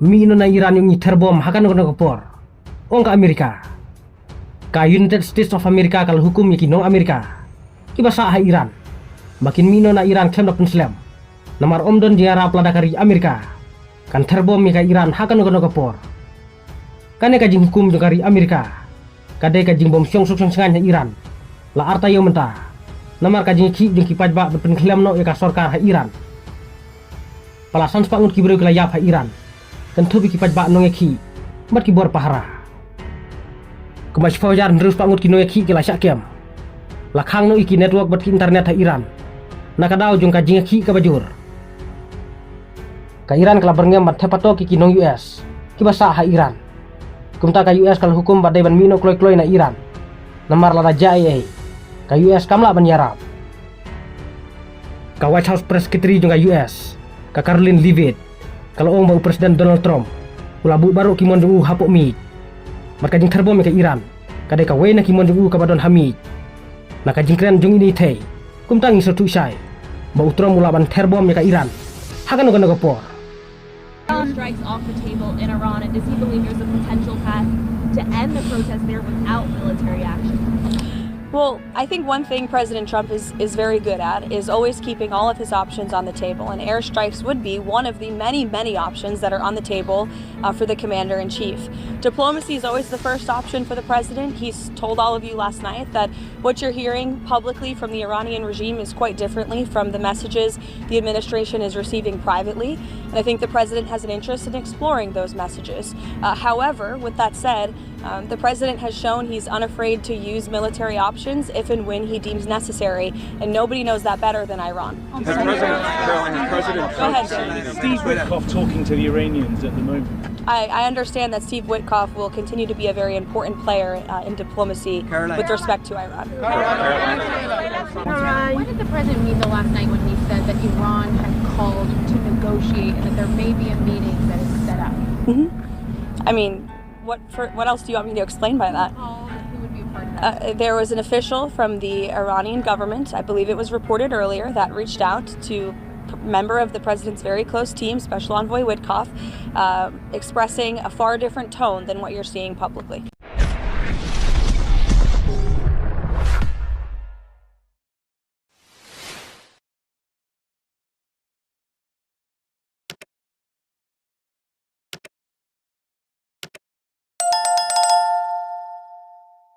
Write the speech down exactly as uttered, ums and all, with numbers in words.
Mih noh na Iran ïa u ngi ther bom ha kano kano ka por, ong ka Amerika. Ka United States of America ka la hukum ïa ki nong Amerika kiba sah ha Iran ba kin mih noh na Iran khlem da pynslem. Namar ym don jingïarap lada ka ri Amerika kan ther bom ïa ka Iran ha kano kano ka por. Kane ka jinghukum jong ka ri Amerika ka dei ka jingbym shong suk shong shngaiñ ha Iran. La ar taïew mynta namar ka jingïakhih jong ki paidbah ban pynkhlem noh ïa ka sorkar ha Iran. Pala san spah ngut ki briew ki la ïap ha Iran, kynthup ïa ki paidbah nongïakhih bad ki bor pahara. Kumba shiphew hajar hynriew spah ngut ki nongïakhih ki la shah kem. La khang noh ïa ki network bad ki internet ha Iran na ka daw jong ka jingïakhih kaba jur. Ka Iran ka la byrngem ban thep patok ïa ki nong U S kiba sah ha Iran. Kumta ka U S ka la hukum ba dei ban mih noh kloi kloi na Iran. Namar lada jia ei ei, ka U S kam lah ban ïarap. Ka White House Press Secretary jong ka U S, ka Karoline Leavitt, ka la ong ba u President Donald Trump u la buh baroh ki mon jong u hapoh miej. Bad ka jingther bom ïa ka Iran ka dei kawei na ki mon jong u kaba don ha miej. Na ka jingkren jong ine i thei, kumta ngi sngewthuh shai ba u Trump u lah ban ther bom ïa ka Iran ha kano kano ka por. Strikes off the table in Iran, and does he believe there's a potential path to end the protest there without military action? Well, I think one thing President Trump is, is very good at is always keeping all of his options on the table, and airstrikes would be one of the many, many options that are on the table uh, for the commander in chief. Diplomacy is always the first option for the president. He's told all of you last night that what you're hearing publicly from the Iranian regime is quite differently from the messages the administration is receiving privately. And I think the president has an interest in exploring those messages. Uh, however, with that said, um, the president has shown he's unafraid to use military options if and when he deems necessary, and nobody knows that better than Iran. Has President, Carolyn, has President Go ahead, Trump Jim. Steve Witkoff talking to the Iranians at the moment. I, I understand that Steve Witkoff will continue to be a very important player uh, in diplomacy Caroline. With respect to Iran. When did the president mean the last night when he said that Iran had called to negotiate and that there may be a meeting that is set up? I mean, what for, what else do you want me to explain by that? Called, who would be a part of that? Uh, there was an official from the Iranian government, I believe it was reported earlier, that reached out to p- member of the president's very close team, Special Envoy Witkoff, uh, expressing a far different tone than what you're seeing publicly.